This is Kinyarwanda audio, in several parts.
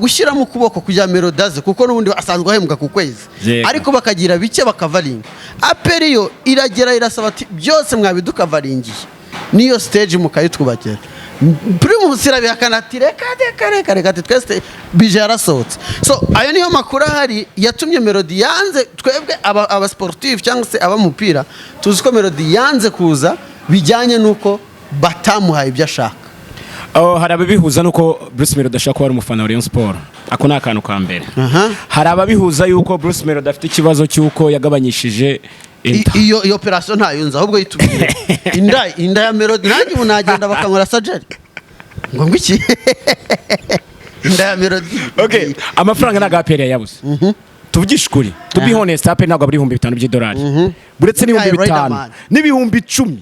Gushyiramo ukuboko kujya Melody aze, kuko n'ubundi asanzwe ahembwa ku kwezi, ariko bakagira bike bakavaringa. APR yo iragera irasaba ati: "Byose mwabidukavaringiye, niyo stage mukayitwubakira." Primus irabihakana ati: "Reka, reka, reka, reka," ati: "Twese budget yarasohotse." So ayo niyo makuru ahari yatumye Melody yanze. Twebwe aba sportif cyangwa se abamupira tuzi ko Melody yanze kuza bijyanye n'uko batamuhaye ibyo ashaka. Oh, hari ababihuza nuko Bruce Melody ashobora kuba ari umufana wa Rayon Sport. Ako ni akantu ka mbere. Hari ababihuza yuko Bruce Melody afite ikibazo cy'uko yagabanyishije inda. Iyo operation ntayo nzi, ahubwo yitubwire inda ya Melody. Nanjye ubu nagenda bakankora surgery ngo iki inda ya Melody. Okay, amafaranga ntabwo APR yayabuze. Tuvugishe ukuri, to be honest, APR ntabwo abura 5000 by'idolari, buretse n'ibihumbi Yahaye 5 Riderman. n'ibihumbi 10,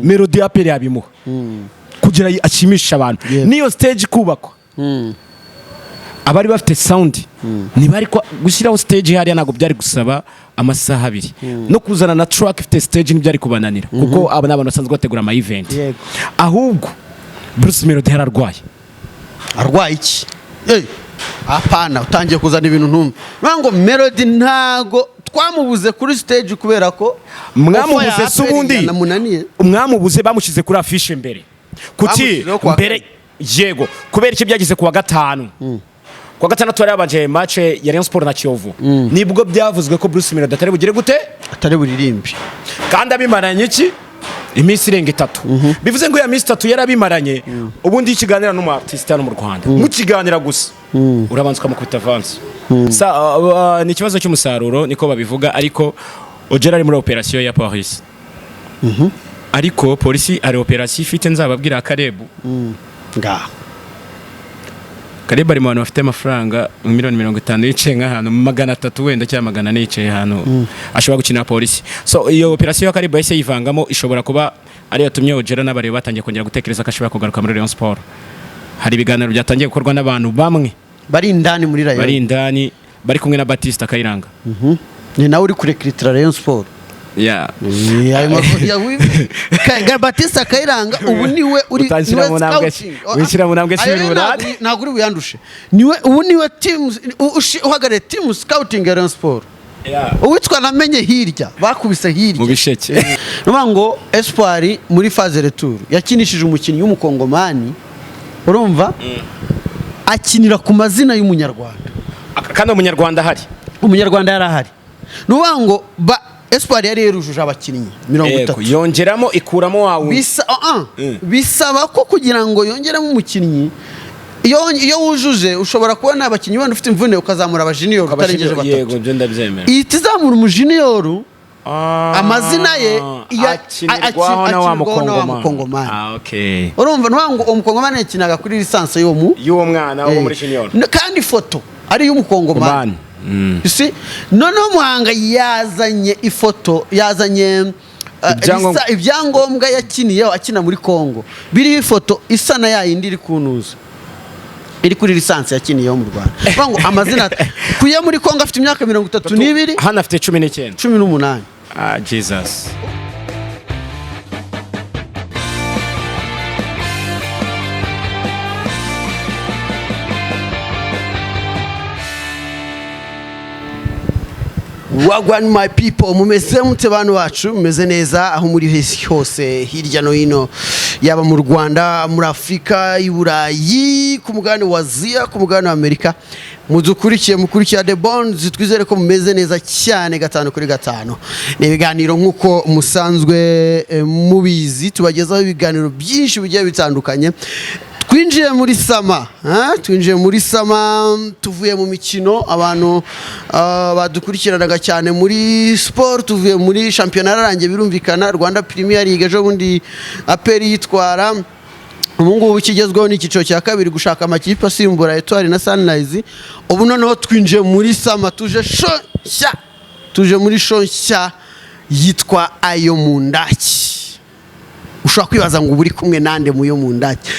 Melody APR yabimuha kugira ashimishe abantu. N'iyo stage kubakwa, abari bafite sound ntibari gushyiraho stage hariya, ntabwo byari gusaba amasaha 2, no kuzana na truck ifite stage ntibyari kubananira, kuko aba ni abantu basanzwe bategura ama event. Ahubwo Bruce Melody yararwaye. Arwaye iki? Apana, utangiye kuzana ibintu ntumve. Niyo ngo Melody ntago twamubuze kuri stage kubera ko Mwamubuze offer ya se APR ubundi? yanamunaniye. Mwamubuze, bamushyize kuri affiche mbere kuki? Bamushyizeho kuwa Mbere kane. Yego, kubera icyo byagize kuwa gatanu, kuwa gatandatu hari habanje match ya Rayon Sport na Kiyovu, nibwo byavuzwe ko Bruce Melody atari bugire gute? Atari buririmbe. Kandi abimaranye iki? Iminsi irenga 3. Bivuze ngo ya minsi 3 yarabimaranye. Ubundi iyo ukiganira n'umu artiste hano mu Rwanda, mukiganira gusa, urabanza ukamukubita avance. Ni ikibazo cy'umusaruro niko babivuga, ariko Ojera ari muri operation ya polisi, ariko polisi hari operation ifite, nzababwira Karebu. Ngaho. Karebu ari mu bantu bafite amafaranga miliyoni 50, yicaye nk'ahantu 300 wenda cyangwa 400, yicaye ahantu ashobora gukinira polisi. So iyo operation ya Karebu yahise yivangamo, ishobora kuba ariyo yatumye Ojera n'abareba batangiye kongera gutekereza ko ashobora kugaruka muri Rayon Sport. Hari ibiganiro byatangiye gukorwa n'abantu bamwe bari indani muri Rayon. Bari indani, bari kumwe na Batista Kayiranga. Ni nawe uri kurekiritira Rayon Sport. Ayo makuru Batista Kayiranga ubu niwe uri Utanshyira niwe mu ntambwe scouting. wishyira mu ntambwe Ayo cumi rero n'umunani. Ntabwo uri buyandushe. Niwe ubu, niwe team uhagarariye team scouting ya Rayon Sport. Uwitwa namenye hirya bakubise hirya Mu bisheke. Ni ukuvuga ngo Espoir muri phase retour yakinishije umukinnyi w'umukongomani, urumva, akinira ku mazina y'umunyarwanda. Kandi umunyarwanda ahari. Umunyarwanda yari ahari. Ni ukuvuga ngo Espoir yari yarujuje abakinnyi mirongo itatu. Yongeramo, ikuramo wa wundi. Bisaba ko kugira ngo yongeremo umukinnyi, iyo wujuje ushobora kubona abakinnyi wenda ufite imvune, ukazamura aba junior utarengeje batatu. Yego, ibyo ndabyemera. Ihita izamura umu junior, amazina ye akinirwaho na wa akinirwaho na wa mukongomani. Mukongomani. Ah, okay. Urumva, ni ukuvuga ngo uwo mukongomani yakinaga kuri licence y'uwo mu y'uwo mwana wo muri junior. Kandi ifoto ari iy'umukongomani. Mani. You see? Noneho Muhanga yazanye ifoto, yazanye ibyangombwa yakiniyeho akina muri Congo, biriho ifoto isa na ya yindi iri kunuza iri kuri licence yakiniyeho mu Rwanda. Kuvuga ngo amazina kuye muri Congo afite imyaka 32. Hano afite 19. 18. Ah, Jesus. Wagwan my people, mumeze mute bantu bacu? Mumeze neza aho muri hose hirya no hino, yaba mu Rwanda, muri Afurika, i Burayi, ku mugabane wa Aziya, ku mugabane wa Amerika, mudukurikiye, mukurikira The Bonds, twizere ko mumeze neza cyane gatanu kuri gatanu. Ni ibiganiro nk'uko musanzwe mubizi, tubagezaho ibiganiro byinshi bigiye bitandukanye. Twinjiye muri summer, ha? Twinjiye muri summer, tuvuye mu mikino. Abantu badukurikiranaga cyane muri siporo, tuvuye muri shampiyona yararangiye birumvikana, Rwanda Premier League ejo bundi APR yitwara. Ubu ngubu ikigezweho ni icyiciro cya kabiri, gushaka amakipe asimbura Etoile na Sunrise. Ubu noneho twinjiye muri summer, tuje show nshya, tuje muri show nshya yitwa Ayo mu Ndaki. Ushobora kwibaza ngo uba uri kumwe nande mu yo mu ndake?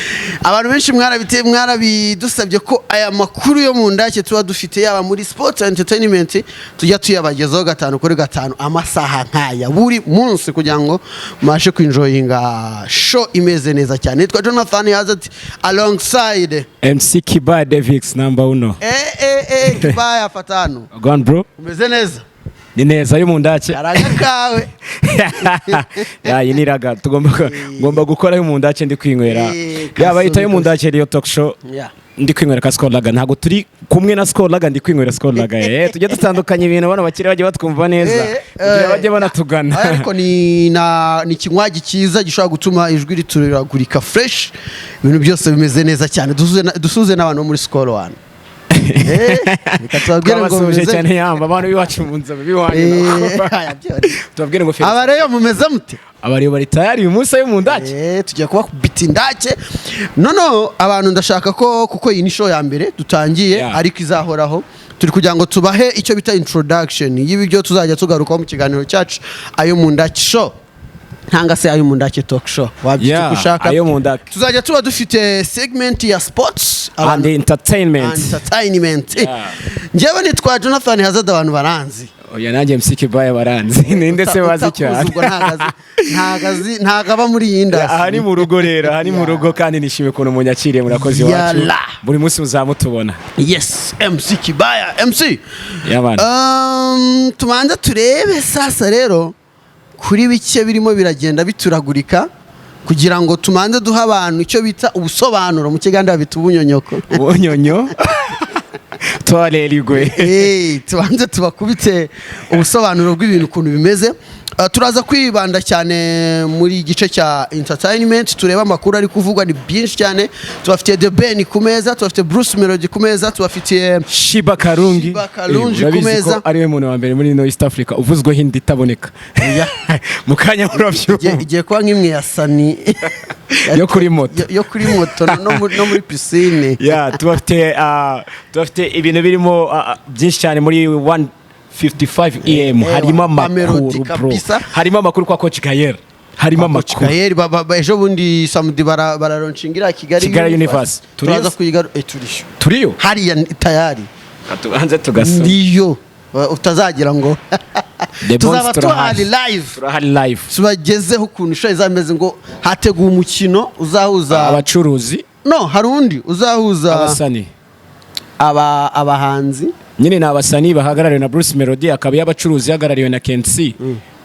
Abantu benshi mwarabidusabye ko aya makuru yo mu ndake tuba dufite, yaba muri sports entertainment, tujya tuyabagezaho gatanu kuri gatanu, amasaha nk'aya buri munsi, kugira ngo mubashe kwinjoyinga show imeze neza cyane. Nitwa Jonathan Hazard, alongside MC Kibaya Devix, number uno. Eh eh eh, Kibaya, fatano. Gone, bro. Umeze neza? Ni neza, yo mu ndake. Araga kawe. Ya, iyi ni raga tugomba, ngomba gukora yo mu ndake ndi kwinywera. Yaba ita yo mu ndake riyo talk show. Ndi kwinywera ka Skol Lager. Ntabwo turi kumwe na Skol Lager, ndi kwinywera Skol Lager. Tujye dutandukanya ibintu, bano bakire bajye batwumva neza kugira bajye banatugana. Ariko ni ikinywaji cyiza gishobora gutuma ijwi rituragurika fresh, ibintu byose bimeze neza cyane. Dusuze n'abantu bo muri Skol One. Reka tubabwire ngo Twabasuhuje bimeze cyane, yamba abantu b'iwacu mu nzobe b'iwanyu. Aya, byore. Tubabwire ngo Aba rero mumeze mute? Abariyo bari tayari uyu munsi ayo mu ndake. Tugiye kubakubita indake. Noneho abantu ndashaka ko, kuko iyi ni show ya mbere dutangiye, ariko izahoraho, turi kugira ngo tubahe icyo bita introduction y'ibyo tuzajya tugarukaho mu kiganiro cyacu ayo mu ndake show, cyangwa se ayo mu ndake talk show, wabyita uko ushaka. Ayo mu ndake. Tuzajya tuba dufite segment ya sports and entertainment. Entertainment. Yeah. Njyewe nitwa Jonathan Hazard, abantu baranzi. Oya, nanjye MC Kibaya baranzi, ninde se bazi Utakuzi cyane? Ubwo ntago azi, ntago aba muri iyi industry. Aha ni mu rugo rero, aha ni mu rugo, kandi nishimiye ukuntu munyakiriye, murakoze iwacu. Yalla. Buri munsi muzamutubona. Yes, MC Kibaya, MC. Y'abana. Tubanze turebe sasa rero kuri bike birimo biragenda bituragurika, kugira ngo tumanze duhe abantu icyo bita ubusobanuro. Mu Kiganiro bita ubunyonyoko. Ubunyonyo twarerigwe. Tubanze tubakubite ubusobanuro bw'ibintu ukuntu bimeze. Turaza kwibanda cyane muri gice cya entertainment, turebe amakuru ari kuvugwa, ni byinshi cyane. Tubafitiye The Ben ku meza, tubafitiye Bruce Melody ku meza, tubafitiye Sheebah Karungi. Sheebah Karungi ku Urabizi meza. ko ariwe muntu wa mbere muri ino East Africa uvuzweho inda itaboneka mu kanya, murabyumva. Igiye kuba nk'imwe ya Sani. Yo kuri moto. Yo kuri moto no muri piscine. Ya, tubafite ibintu birimo byinshi cyane muri 155 em. Harimo Melody amakuru, bro. Kabisa. Harimo amakuru kwa Coach Gael, harimo amakuru. Gael, ejo bundi samedi baralaunchinga iriya Kigali Kigali Universe. Turaza Turiyo? kuyigaru, turiyo. Turiyo. Hariya ni tayari. Tubanze tugasoma. Ndiyo, utazagira ngo The tuzaba Bones turahari. tuhari live. Turahari live. Tubagezeho ukuntu ishuri izameze, ngo hateguwe umukino uzahuza abacuruzi. No, hari undi uzahuza abasani. Abahanzi. Nyine ni abasani bahagarariwe na Bruce Melody, akaba iy'abacuruzi ihagarariwe na Kensi,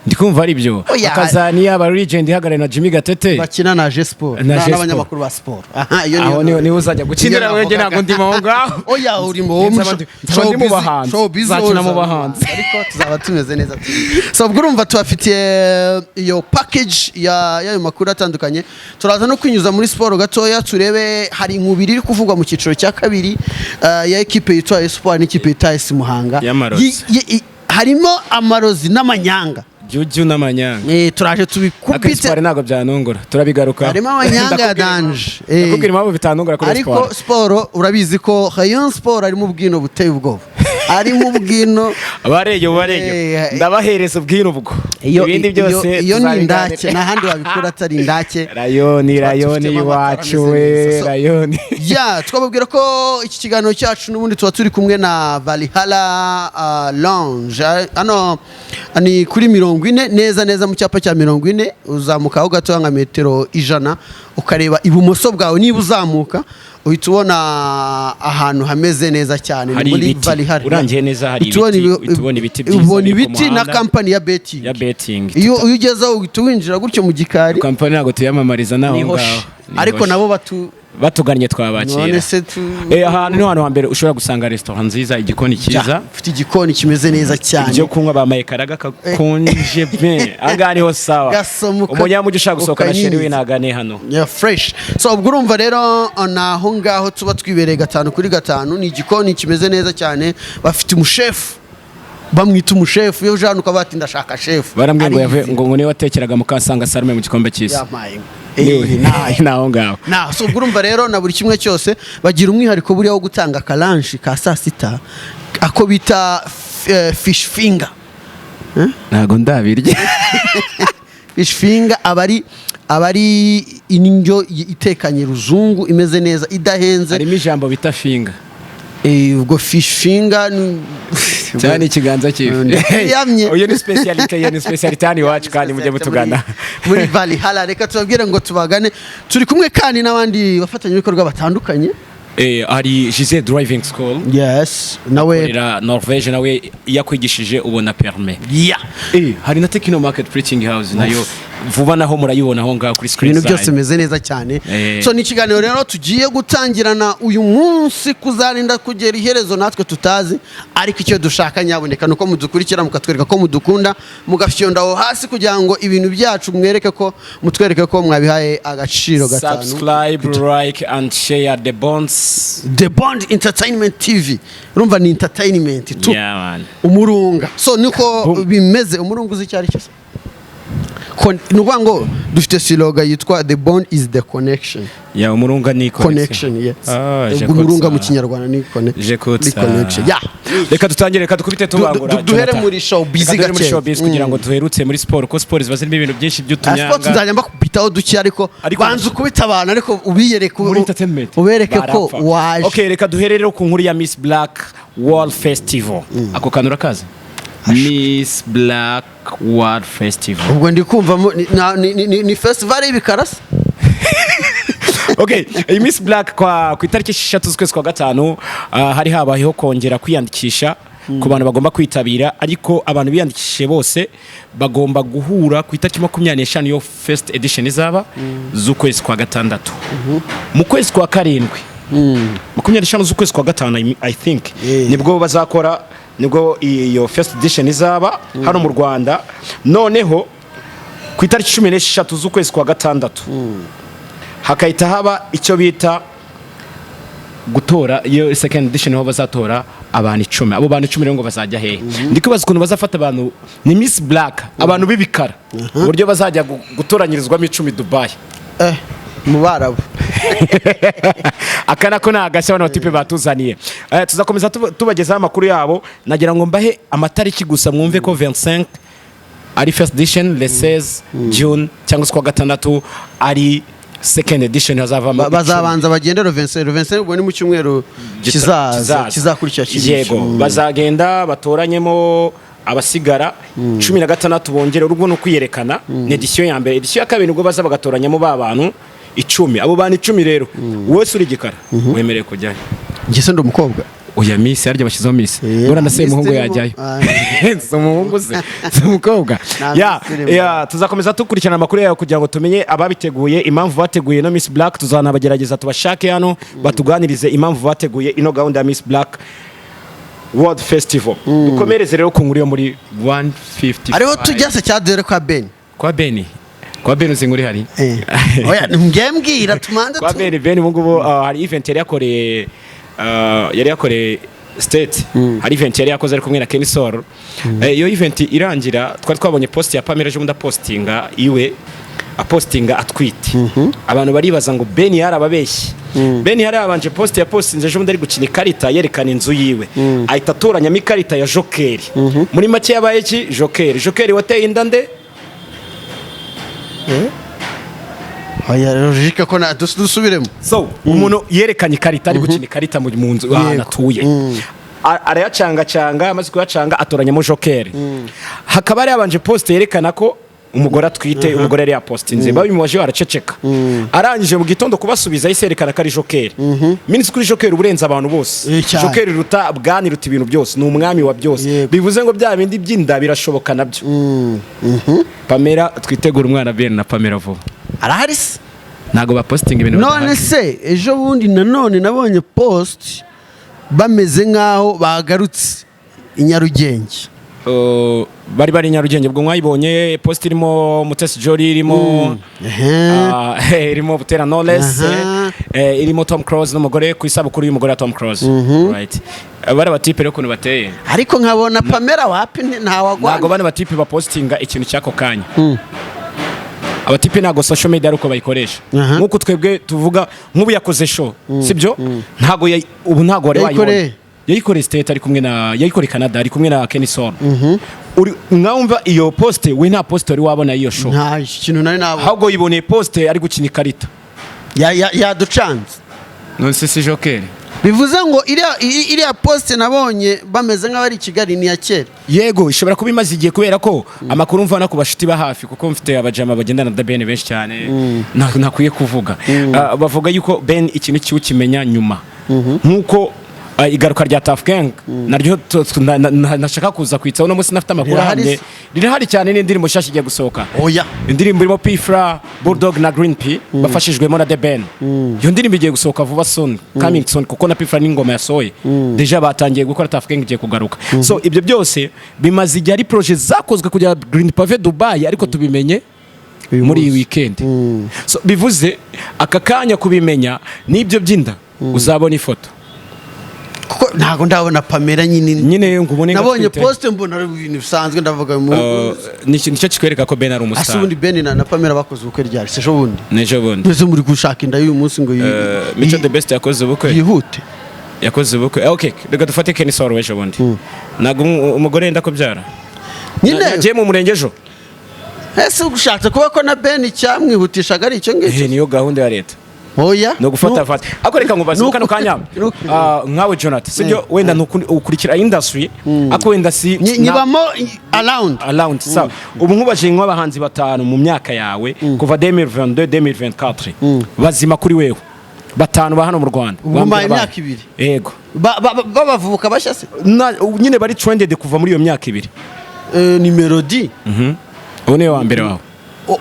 ndi kumva ari byo. Oya. Akaza n'iy'aba legend ihagarariwe na Jimmy Gatete. Bakina na G Sport Na G Sport. n'abanyamakuru ba sport. Aha, iyo Aho niho uzajya gukinira. Iyo Wenge navugaga. ntabwo ndimo aho ngaho. Oya, urimo wowe muri Nzaba ndi mu bahanzi. showbiz. Nzakina mu Uzaba bahanzi. ariko tuzaba tumeze neza. So ubwo urumva tubafitiye iyo package ya y'ayo makuru atandukanye. Turaza no kwinyuza muri siporo gatoya, turebe hari inkubiri iri kuvugwa mu cyiciro cya kabiri, ya ekipe yitwa Espoir n'ikipe yitwa AS Muhanga. Y'amarozi. Harimo amarozi n'amanyanga. Juju n'amanyanga. Turaje tubikubite. Espoir ntabwo byanungura, turabigaruka. Harimo amanyanga ya danger. Ndakubwira impamvu bitanungura kuri Ariko Espoir. siporo urabizi ko Rayon Sport arimo ubwino buteye ubwoba, arimo ubwino. Abareyo, bareyo, ndabahereza ubwino ubwo. Iyo Ibindi byose iyo ni tuzabiganira. indake, nta handi wabikura atari indake. Rayoni, Tuba rayoni dufitemo amatara iwacu ameze we. neza. Rayoni. Ya, twababwira ko iki kiganiro cyacu n'ubundi tuba turi kumwe na Valhalla Lounge. Hano ni kuri 40 neza neza, mu cyapa cya 40, uzamukaho gatoya nka metero 100, ukareba ibumoso bwawe, niba uzamuka uhita ubona ahantu hameze neza cyane. Ni Hari muri ibiti. Valhalla. Urangiye neza hari Uhita ubona ibiti, uhita ubona ibiti byiza ubona biri ku ibiti na muhanda. kampani ya betting. Ya betting. Iyo ugezeho uhita winjira gutyo mu gikari. Kampani ntabwo tuyamamariza naho Ni ngaho. hoshi. Ni Ariko hoshi. nabo batu Batugannye twabakira. None se tu Ahantu ni ahantu hambere ushobora gusanga restaurant nziza, igikoni cyiza. Ufite igikoni kimeze neza cyane. Ibyo kunywa bamaye karaga kakonje bien, ahangaha niho sawa. Gasomuka Umunyamujyi ushaka gusohokana chérie we ukanyinyiza. nagane hano. Yeah, fresh. So ubwo urumva rero ni aho ngaho tuba twibereye gatanu kuri gatanu. Ni igikoni kimeze neza cyane, bafite umushefu, bamwita umushefu. Iyo uje hano ukaba bati ndashaka shefu. Barambwiye ngo yavuye Arizi. ngo niwe watekeraga Mukasanga Sarume mu gikombe cy'isi. Yampaye. Niwe. Nayo. Ni aho ngaho. Na so ubwo urumva rero na buri kimwe cyose bagira umwihariko buriya wo gutanga akalunch ka saa sita, ako bita fish finger. Ntabwo ndabirya. Fish finger aba ari Aba ari indyo itekanye ruzungu, imeze neza, idahenze. Harimo ijambo bita finger. Ubwo fish finger Cyane ikiganza cy'ifi. Yamye. Iyo ni spécialité, iyo ni spécialité hano iwacu, kandi mujye mutugana. Muri Valhalla. Reka tubabwire ngo tubagane. Turi kumwe kandi n'abandi bafatanyabikorwa batandukanye. Hari Giselle Driving School. Yes, nawe. Akorera Norvege, nawe iyo akwigishije ubona permis. Hari na Techno Market Printing House, nayo vuba naho murayibona aho ngaho kuri screen Ibintu byose zanyu. bimeze neza cyane. So ni ikiganiro rero tugiye gutangirana uyu munsi, kuzarinda kugera iherezo natwe tutazi. Ariko icyo dushaka nyaboneka ni uko mudukurikira, mukatwereka ko mudukunda, mugafyonda aho hasi kugira ngo ibintu byacu mwereke ko mutwereke ko mwabihaye agaciro. Gatanu. Subscribe, like and share The Bonds. The Bond Entertainment TV, urumva ni entertainment tu. Yeah, man. Umurunga, so niko Boom. bimeze. Umurunga uzi icyo ari cyo se? Ni ukuvuga ngo dufite slogan yitwa "The bond is the connection". Yeah, umurunga ni Connection, yes. Ah, Ubwo umurunga mu Kinyarwanda ni J'écoute ni ça. connection, yeah. Reka dutangire, reka dukubite tubangura. Duhere Jonathan. muri showbiz Reka duhere muri gake. showbiz kugira ngo duherutse muri siporo, ko siporo ziba zirimo ibintu byinshi Sport by'utunyanga. nzajya mbakubitaho duke, ariko banza ukubita abantu, ariko ubiyereke Muri entertainment ubereke ko barapfa. waje. Okay, reka duhere rero ku nkuru ya Miss Black World Festival. Ako kantu urakazi, Miss Black World Festival? Ubwo ndi kumva ni festival y'ibikarasa. Okay, iyi Miss Black ku itariki 6 z'ukwezi kwa gatanu, hari habayeho kongera kwiyandikisha ku bantu bagomba kwitabira, ariko abantu biyandikishije bose bagomba guhura ku itariki 25, yo first edition izaba, z'ukwezi kwa gatandatu. Mu kwezi kwa karindwi, 25 z'ukwezi kwa gatanu, I think, nibwo bazakora, nibwo iyo first edition izaba hano mu Rwanda. Noneho ku itariki 13 z'ukwezi kwa gatandatu hakahita haba icyo bita gutora iyo second edition, aho bazatora abantu 10. Abo bantu 10 rero ngo bazajya hehe? Ndi kwibaza ukuntu bazafata abantu, ni Miss Black, abantu b'ibikara, uburyo bazajya gutoranyirizwamo 10 Dubai. Mu Barabu. Aka nako ni agashya bano batipe batuzaniye. Tuzakomeza tubagezaho amakuru yabo. Nagira ngo mbahe amatariki gusa mwumve ko 25 ari first edition, le 16 June cyangwa se kwa gatandatu ari second edition, hazavamo 10. Bazabanza bagende Rovense. Rovense ubwo ni mu cyumweru kizaza, kizakurikira kiriya. Yego. Bazagenda batoranyemo abasigara 16, bongere urwo ni ukwiyerekana, ni édition ya mbere. Édition ya kabiri nibwo baza bagatoranyamo ba bantu 10. Abo bantu 10 rero, wese uri igikara wemerewe kujyayo. Njye se ndi umukobwa? Oya, Miss harya bashyizeho Miss. Buriya na Semuhungu Miss irimo. yajyayo. Ah. Si umuhungu se? Si umukobwa? Nta Ya. Miss irimo. Ya, tuzakomeza dukurikirana amakuru yayo kugira ngo tumenye ababiteguye, impamvu bateguye no Miss Black. Tuzanabagerageza tubashake hano batuganirize impamvu bateguye ino gahunda ya Miss Black World Festival. Dukomereze rero ku nkuru yo muri 155. Ariho tujya se cyadere kwa Ben? Kwa Beni, kwa Beni uzi inkuru ihari? Oya, mbwiye, mbwira tumanze. Kwa Beni, Beni ubu ngubu hari event yari yakoreye, yari yakoreye state, hari event yari yakoze ari kumwe na Kenny Sol. Iyo event irangira twari twabonye post ya Pamela ejo bundi, apostinga iwe, apostinga atwite. Abantu baribaza ngo Ben yarababeshye. Ben yarabanje post ya postinze ejo bundi ari gukina ikarita yerekana inzu yiwe, ahita atoranyamo ikarita ya Joker. Muri make yabaye iki? Joker, Joker wateye inda nde? Oya, logique ko na dusubiremo. So umuntu yerekanye ikarita ari gukina ikarita mu nzu ahantu atuye. Arayacangacanga, amaze kuyacanga atoranyamo Joker. Hakaba hari habanje post yerekana ko umugore atwite. Umugore yari yapostinze, babimubaje araceceka. Arangije mu gitondo kubasubiza yahise yerekana ko ari Joker. Minsi kuri Joker uburenze abantu bose. Cyane. Joker iruta bwani, iruta ibintu byose, ni umwami wa byose. Bivuze ngo bya bindi by'inda birashoboka nabyo. Pamela, twitegura umwana Ben na Pamela vuba. Arahari se? Ntabwo bapostinga ibintu None bidahari. se ejo bundi nanone nabonye post bameze nk'aho bagarutse i Nyarugenge. Bari i Nyarugenge, ubwo mwayibonye post irimo Mutesi Jolly, irimo irimo Butera Knowless, irimo Tom Close n'umugore, ku isabukuru y'umugore wa Tom Close, right? Bari abatipe rero ukuntu bateye. Ariko nkabona Pamela wapi, ntawagwana. Ntabwo bano batipe bapostinga ikintu cy'ako kanya. Abatipe ntabwo social media ari uko bayikoresha nk'uko twebwe tuvuga. Nk'ubu yakoze show, sibyo? Ntabwo ubu ntabwo wari wayibona. Yayikoreye? Yayikoreye state ari kumwe na, yayikoreye Canada ari kumwe na Kenny Sol. Uri mwumva iyo post, we nta post wari wabona iyo show? Nta kintu nari nabona. Ahubwo yiboneye post ari gukina ikarita. Yaducanze. None se si joker? Bivuze ngo iriya post nabonye bameze nk'abari i Kigali ni iya kera. Yego, ishobora kuba imaze igihe, kubera ko amakuru mvana ku bashuti ba hafi, kuko mfite abajama bagendana na Ben benshi cyane, ntakwiye kuvuga. Bavuga yuko Ben ikintu kiwe ukimenya nyuma, nk'uko igaruka rya Tuff Gang naryo nashaka kuza kwitsaho uno munsi, nafite amakuru Rirahari ahamye. se? Rirahari cyane, n'indirimbo nshyashya igiye gusohoka. Oya. Indirimbo irimo P Fla, Bulldog na Green P, bafashijwemo na The Ben. Iyo ndirimbo igiye gusohoka vuba, soon, coming soon, kuko na P Fla n'ingoma yasohoye déjà, batangiye gukora. Tuff Gang igiye kugaruka. So ibyo byose bimaze igihe ari projet zakozwe kugira Green P ave Dubai, ariko tubimenye Uyu muri iyi munsi. weekend. So bivuze aka kanya kubimenya n'ibyo by'inda, uzabona ifoto. Kuko ntabwo ndabona Pamela nyine. Nyine ngo ubone nka Nabonye Twitter. post mbona ari ibintu bisanzwe, ndavuga mu Nicyo kikwereka ko Ben ari Ase umustar. ubundi Ben na Pamela bakoze ubukwe ryari se? Ejo bundi? N'ejo bundi. Mbese muri gushaka inda y'uyu munsi ngo Mico the Best yakoze ubukwe. yihute. Yakoze ubukwe. Okay, reka dufate Kenny Sol w'ejo bundi, ntabwo umugore yenda kubyara. Nyine. Yagiye mu murenge ejo. Ese ushatse kuba ko na Ben icyamwihutishaga ari icyo ngicyo? Niyo gahunda ya leta. Oya. Ni ugufata fata, ariko reka nkubaze kano kanya. Nkawe Jonathan, sibyo, wenda ukurikira industry, ariko wenda si Nyibamo around. Around, sawa. Ubu nkubaje nk'abahanzi batanu mu myaka yawe, kuva 2022 2024, bazima kuri wewe, batanu ba hano mu Rwanda. Ubu Wambwira mbaye abana. imyaka 2. Yego. Babavuka bashya se? Nyine bari trended kuva muri iyo myaka 2. Ni Melody. Ubu niwe wa mbere wawe?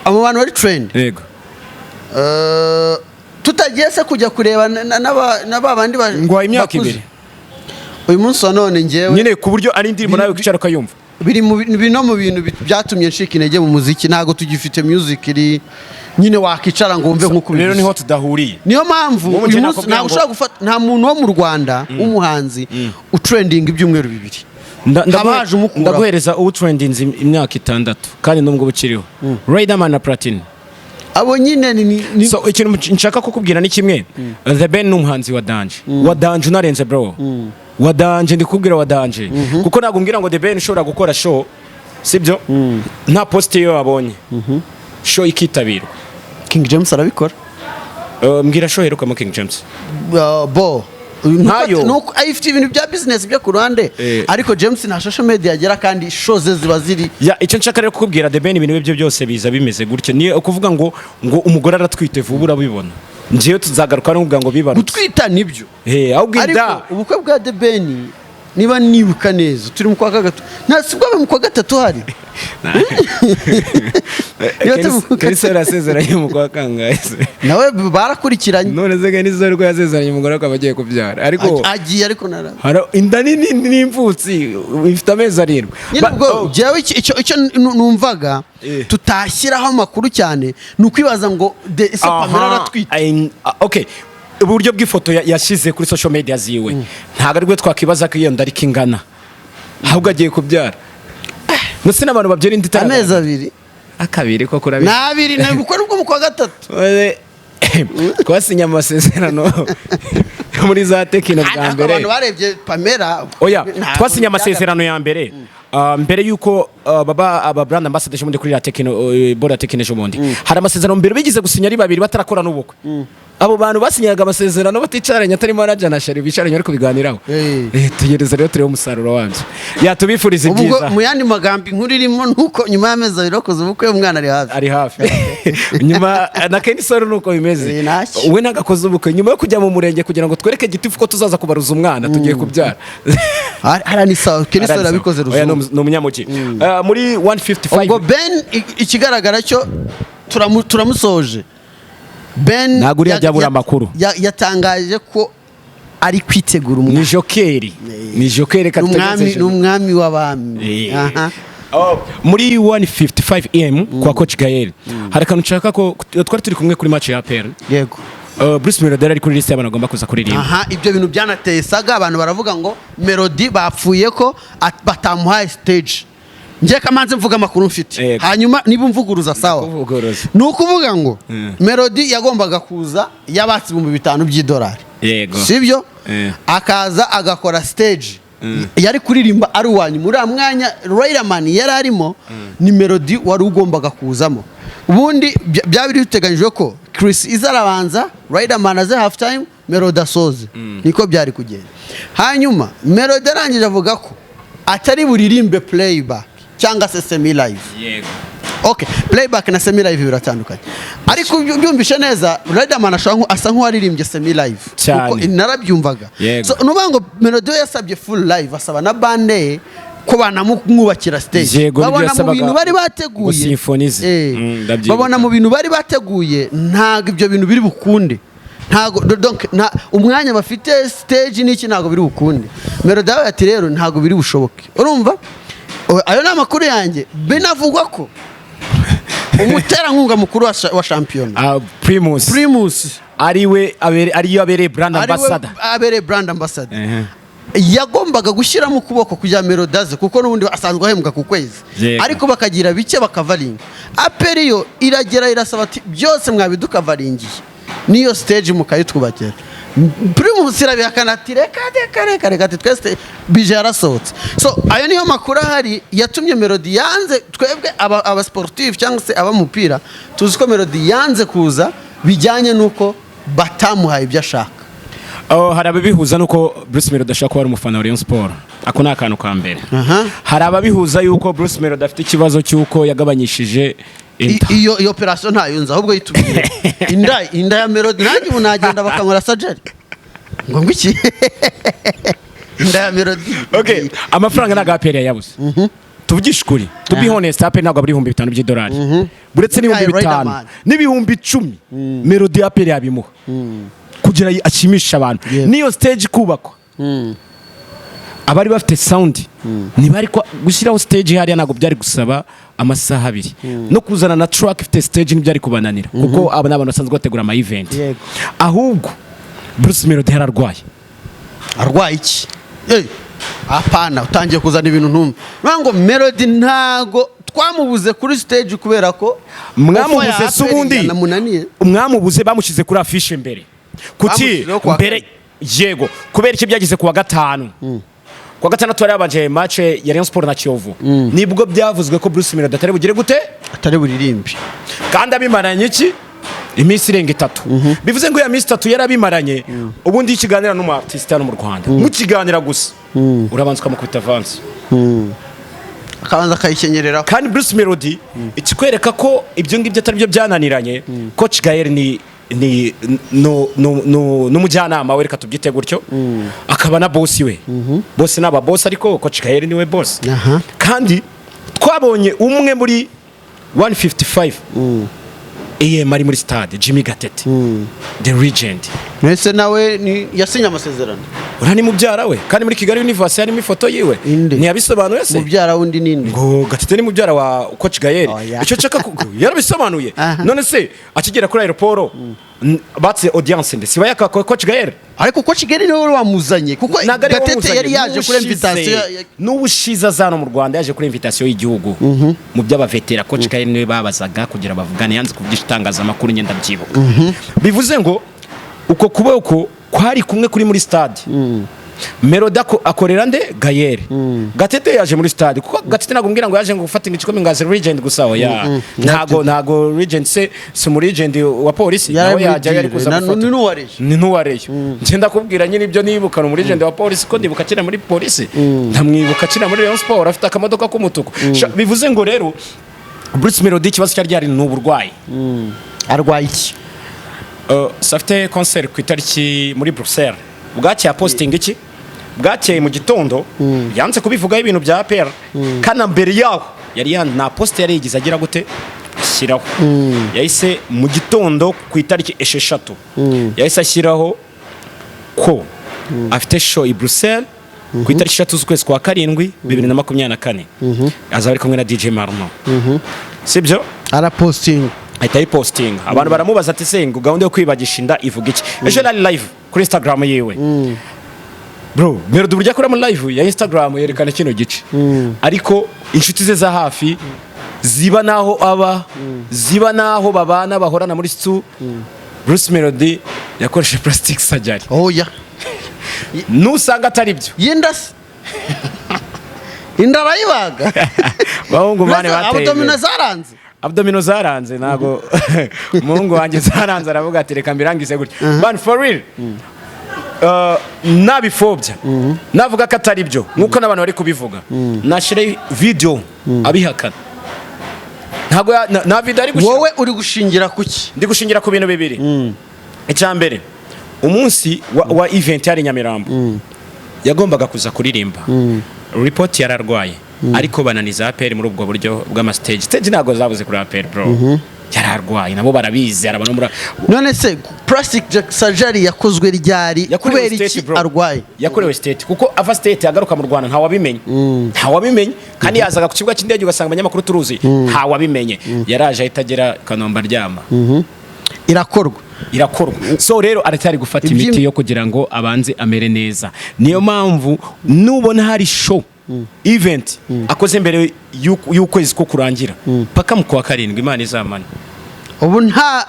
Abo bantu bari trend? Yego. Tutagiye se kujya kureba n'aba bandi Ngo imyaka bakuze? 2. Uyu munsi wa none ngewe Nyine ku buryo ari indirimbo nawe wicara ukayumva. Biri mu biri no mu bintu byatumye ncika intege mu muziki. Ntabwo tugifite music iri nyine wakicara ngo wumve nk'uko Rero ubivuze. niho tudahuriye. Niyo mpamvu Wowe uyu njye munsi nakubwiye ntabwo ushobora gufata, nta muntu wo mu Rwanda w'umuhanzi utrendinga ibyumweru 2. Haba haje umukuraho. Ndaguhereza ubu trendinze imyaka 6 kandi n'ubwo bukiriho, Riderman na Platini. Abo nyine ni So ikintu nshaka kukubwira ni kimwe: The Ben ni umuhanzi wa danger, wa danger unarenze, bro, wa danger. Ndikubwira wa danger, kuko ntabwo umbwira ngo The Ben ushobora gukora show, sibyo, nta post iyo wabonye show ikitabirwa. King James arabikora. Mbwira show iherukamo King James. Bo Ntayo. Nuko ayifite ibintu bya business byo ku ruhande, ariko James nta social media agera kandi show ze ziba ziri Ya, icyo nshaka rero kukubwira, The Ben ibintu bye byose biza bimeze gutya. Ni ukuvuga ngo umugore aratwite vuba urabibona. Njyewe tuzagaruka no kuvuga ngo bibarutse. Gutwita nibyo. Ahubwo Ariko inda ubukwe bwa The Ben, niba nibuka neza, turi mu kwa gatatu, nta sibwo mu kwa gatatu hari. Niba turi mu kwa Kenny Sol yasezeranye mu kwa kangahe se? Nawe barakurikiranye. None se Kenny Sol ko yasezeranye umugore akaba agiye kubyara, ariko Agiye ariko nara hari inda nini n'imvutsi ifite amezi 7. Nyine ubwo jyewe icyo numvaga tutashyiraho amakuru cyane ni ukwibaza ngo ese Pamela aratwite? Okay, uburyo bw'ifoto yashyize kuri social media ziwe, ntabwo aribwo twakibaza ko iyo nda ariko ingana, ahubwo agiye kubyara. Ndetse n'abantu babyara inda itagaragara. Amezi 2. Akabiri ko kurabizi. Ni abiri, ni ubukwe bwo mu kwa gatatu. Twasinye amasezerano muri za Tecno bwa Ariko mbere. abantu barebye Pamela Oya. Ntabwo Twasinye amasezerano ya mbere, mbere yuko baba aba brand ambassador ejo bundi kuri la Tecno, board ya Tecno ejo bundi. Hari amasezerano mbere bigeze gusinya ari babiri batarakora n'ubukwe. Abo bantu basinyaga amasezerano baticaranye, atari manager na Shari bicaranye bari kubiganiraho. Tegereza rero turebe umusaruro wabyo. Yatubifuriza Ubwo ibyiza. mu yandi magambo, inkuru irimo nuko nyuma y'amezi 2 bakoze ubukwe, umwana ari hafi. Ari hafi. Nyuma na Kenny Sol nuko bimeze. Ntacyo. We nagakoze ubukwe nyuma yo kujya mu murenge kugira ngo twereke gitifu ko tuzaza kubaruza umwana tugiye kubyara. Hariya ni sawa, Kenny Sol yabikoze Oya, ruzungu. ni umunyamujyi. Muri 155. Ubwo Ben ikigaragara cyo turamusoje Ben. Ntabwo uriya ajya abura amakuru. Yatangaje ko ari kwitegura Ni umwana. jokeri, ni jokeri, reka Ni umwami, tutegereze. ni umwami w'abami. Aha. Oh, muri 155 M kwa Coach Gael hari akantu nshaka ko twari turi kumwe kuri match ya APR. Yego. Bruce Melody ari kuri list y'abantu bagomba kuza kuririmba. Aha, ibyo bintu byanateye saga, abantu baravuga ngo Melody bapfuye ko batamuhaye stage. Njye kamanze mvuga amakuru mfite, hanyuma niba umvuguruza sawa. Kuvuguruza. Ni ukuvuga ngo Melody yagombaga kuza yabatse 5,000 by'idolari. Yego. Sibyo? Eh. Akaza agakora stage. Yari kuririmba ari uwa nyuma. Uriya mwanya Riderman yari arimo ni Melody wari ugombaga kuzamo. Ubundi byari biteganyijwe ko Chris Eazy arabanza, Riderman aze half time, Melody asoze. Niko byari kugenda. Hanyuma Melody arangije avuga ko atari buririmbe playback cyangwa se semi live. Okay, playback na semi live biratandukanye, ariko ubyumvishe neza, Riderman ashobora asa nk'uwaririmbye semi live. Cyane. Kuko narabyumvaga. So nuvuga ngo Melody we yasabye full live, asaba na band ye ko banamwubakira stage. Yego, nibyo Babona mu yasabaga bintu bari ngo bateguye symphonize. Ndabyibuka. Babona mu bintu bari bateguye ntabwo ibyo bintu biri bukunde, ntabwo donc umwanya bafite, stage n'iki, ntabwo biri bukunde. Melody yawe ati rero ntabwo biri bushoboke. Urumva, ayo ni amakuru yanjye. Binavugwa ko umuterankunga mukuru wa shampiyona, Ah, Primus, Primus, ariwe ariyo abereye brand ariwe ambassador. Abereye brand ambassador. Yagombaga gushyiramo ukuboko kugira Melody aze, kuko n'ubundi asanzwe ahembwa ku kwezi. Ariko bakagira bike bakavaringa. APR yo iragera irasaba ati byose mwabidukavaringiye, niyo stage mukayitwubakira. Primus irabihakana ati reka reka reka reka, ati twese bije yarasohotse. So ayo niyo makuru ahari yatumye Melody yanze. Twebwe aba sportif cyangwa se abamupira tuzi ko Melody yanze kuza bijyanye n'uko batamuhaye ibyo ashaka. Oh, hari ababihuza nuko Bruce Melody ashobora kuba ari umufana wa Rayon Sport. Ako ni akantu ka mbere. Hari ababihuza yuko Bruce Melody afite ikibazo cy'uko yagabanyishije inda. Iyo operation ntayo nzi, ahubwo yitubwire inda ya Melody. Nanjye ubu nagenda bakankora surgery ngo iki, inda ya Melody? Okay, amafaranga ntabwo APR yayabuze. Tuvugishe ukuri, to be honest, APR ntabwo abura 5000 by'idolari, buretse n'ibihumbi Yahaye 5 Riderman. n'ibihumbi 10, Melody APR yabimuha kugira ashimishe abantu. Niyo stage kubakwa, abari bafite sound ntibari gushyiraho stage hariya, ntabwo byari gusaba amasaha 2, no kuzana na truck ifite stage ntibyari kubananira, kuko aba ni abantu basanzwe bategura ama event. Ahubwo Bruce Melody yararwaye. Arwaye iki? Apana, utangiye kuzana ibintu ntumva. Nuvuga ngo Melody ntago twamubuze kuri stage kubera ko Mwamubuze offer ya se APR ubundi? yanamunaniye. Mwamubuze, bamushyize kuri affiche mbere. Kuki Bamushyizeho kuwa mbere? Yego, kubera iki byageze kuwa gatanu? Kuwa gatandatu hari habanje match ya Rayon Sport na Kiyovu, nibwo byavuzwe ko Bruce Melody atari bugire gute? Atari buririmbe. Kandi abimaranye iki? Iminsi irenga 3. Bivuze ngo iya minsi 3 yarabimaranye. Ubundi iyo ikiganira n'umu artiste hano mu Rwanda, mukiganira gusa, urabanza ukamukubita avance. Akabanza akayikenyereraho. Kandi Bruce Melody, ikikwereka ko ibyo ngibyo atari byo byananiranye, Coach Gael ni no no no n'umujyanama we, reka tubyite gutyo, akaba na boss we. Boss n'aba boss, ariko Coach Gael niwe boss. Kandi twabonye umwe muri 155 AM ari muri stade, Jimmy Gatete the legend. Mbese nawe yasinye amasezerano? Uriya ni mubyara we, kandi muri Kigali Universe harimo ifoto yiwe. Inde? Ntiyabisobanuye se? Mubyara wundi ninde? Ngo Gatete ni mubyara wa Coach Gael. Oya. Icyo nshaka yarabisobanuye. None se akigera kuri aéroport batse audience nde? Siba yaka Coach Gael? Ariko ko Kigali niwe wari wamuzanye, kuko Ntabwo ari we Gatete wamuzanye. yari yaje kuri invitation N'ubushize aza hano mu Rwanda yaje kuri invitation y'igihugu mu by'abavetera, Coach Gael niwe babazaga kugira bavugane, yanze kuvugisha itangazamakuru, ngenda ndabyibuka. Bivuze ngo uko kuboko kwari kumwe kuri muri stade. Melody akorera nde? Gael. Gatete yaje muri stade, kuko Gatete ntabwo mbwira ngo yaje ngo gufata igikombe ngo aze legend gusa. Oya, ntago legend se, si mu legend wa polisi Yari nawe muri yajya yari deal, kuza gufata. Ni n'uwa Rayon. Ni n'uwa Rayon. Njye ndakubwira nyine ibyo nibuka, ni umurigend wa polisi, ko ndibuka akina muri polisi, ndamwibuka akina muri Rayon Sport afite akamodoka k'umutuku. Bivuze ngo rero Bruce Melody ikibazo cyari gihari ni uburwayi. Arwaye iki? Afite concert ku itariki muri Bruxelles. Bwakeye posting iki, bwakeye mu gitondo yanze kubivugaho ibintu bya APR, kandi mbere yaho yari nta post yari yigize agira gute ashyiraho. Yahise mu gitondo ku itariki 6 yahise ashyiraho ko afite show i Bruxelles ku itariki 6 z'ukwezi kwa karindwi 2024, azaba ari kumwe na DJ Marno, sibyo? Arapostinga. Ahita ayipostinga. Abantu baramubaza ati se ngo gahunda yo kwibagisha inda ivuga iki? Ejo yari live kuri Instagram yiwe. Bro, Melody uburyo akora muri live ya Instagram yerekana kino gice, ariko inshuti ze za hafi ziba naho aba, ziba naho babana, bahorana muri stu, Bruce Melody yakoresheje plastic surgery. Oya. Nusanga atari byo. Yinda se? Inda arayibaga. Bahungu man, Mbese bateye abdomino imbere. zaranze. Abdomino zaranze, ntago umuhungu wanjye zaranze, aravuga ati: "Reka mbirangize gutya." Man, for real, nabifobya navuga ko atari byo nkuko n'abantu bari kubivuga, nashyiraho video abihakana. Ntabwo nta video ari gushyira. Wowe uri gushingira kuki? Ndi gushingira ku bintu bibiri. Icya mbere, umunsi wa event yari i Nyamirambo, yagombaga kuza kuririmba, report yararwaye, ariko bananiza APR muri ubwo buryo bw'amastage. Stage ntabwo zabuze kuri APR, bro. Yararwaye, nabo barabizi, hari abantu muri None se plastic surgery yakozwe ryari? Yakorewe Kubera state, iki bro. arwaye? Yakorewe state, kuko ava state agaruka mu Rwanda ntawabimenye, ntawabimenye. Kandi yazaga ku kibuga cy'indege ugasanga abanyamakuru turuzi, ntawabimenye. Yaraje ahita agera Kanombe aryama. Irakorwa. Irakorwa. So rero aracyari gufata imiti yo kugira ngo abanze amere neza. Niyo mpamvu nubona hari show, event akoze mbere y'ukwezi ko kurangira, paka mu kwa karindwi, Imana izamana. Ubu nta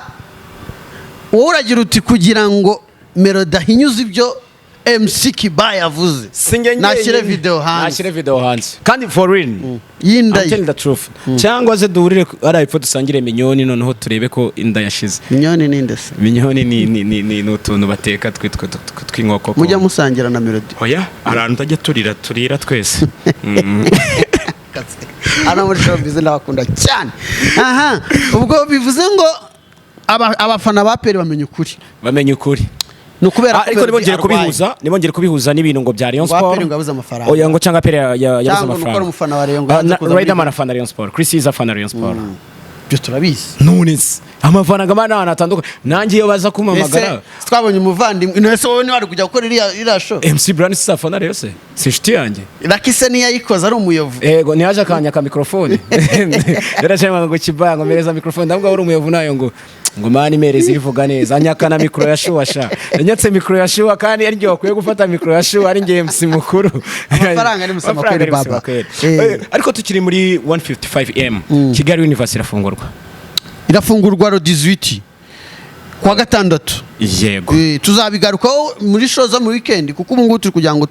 wowe uragira uti kugira ngo Melody ahinyuze ibyo MC Kiba yavuze, Sinjye nashyire njyenyine. video hanze. Nashyire video hanze kandi for real. Y'inda I'm ye. telling the truth. Cyangwa se duhurire hariya epfo dusangire minyoni, noneho turebe ko inda yashize. Minyoni ni nde se? Minyoni ni utuntu bateka twitwa tw'inkoko. Mujya musangira na Melody? Oya, hari ahantu tajya turira, turira twese. Hano muri showbiz ndabakunda cyane. Aha ubwo bivuze ngo abafana ba APR bamenya ukuri. Bamenye ukuri. Ni ukubera Ah, ko ariko Melody ntibongere arwaye. kubihuza, ntibongere kubihuza n'ibintu ngo bya Rayon Ngo Sport. APR ngo yabuze amafaranga. Oya, ngo cyangwa APR yabuze Cyangwa ngo nuko amafaranga. ari umufana wa Rayon ngo Ah, yanze kuza muri Riderman afana Rayon Sport, Chris Eazy afana Rayon Sport. Ibyo turabizi. None se amafaranga mana ahantu hatandukanye, nanjye iyo baza kumpamagara. Ese twabonye umuvandimwe, none se wowe ntiwari kujya gukora iriya show? MC Brown si afana Rayon se? Si inshuti yanjye? Lucky se niyayikoze ari umuyovu? Ego, ntiyaje akanyaka mikrofone, yarashaka ngo kibango mpereza mikrofone, ndavuga uri umuyovu nayo ngo man imereze ivuga neza, anyaka na mikoro ya shuwa sha, yanyatse mikoro ya shuwa kandi ari njye wakwiye gufata mikoro ya shuwa, ari njye MC mukuru. Amafaranga ni Musema Amafaranga kweli, ni Musema baba. kweli. Eh. Ariko tukiri muri 155M, Kigali Universe irafungurwa. Irafungurwa le 18 kuwa gatandatu. Yego. Tuzabigarukaho muri show zo mu weekend, kuko ubu ngubu turi kugira ngo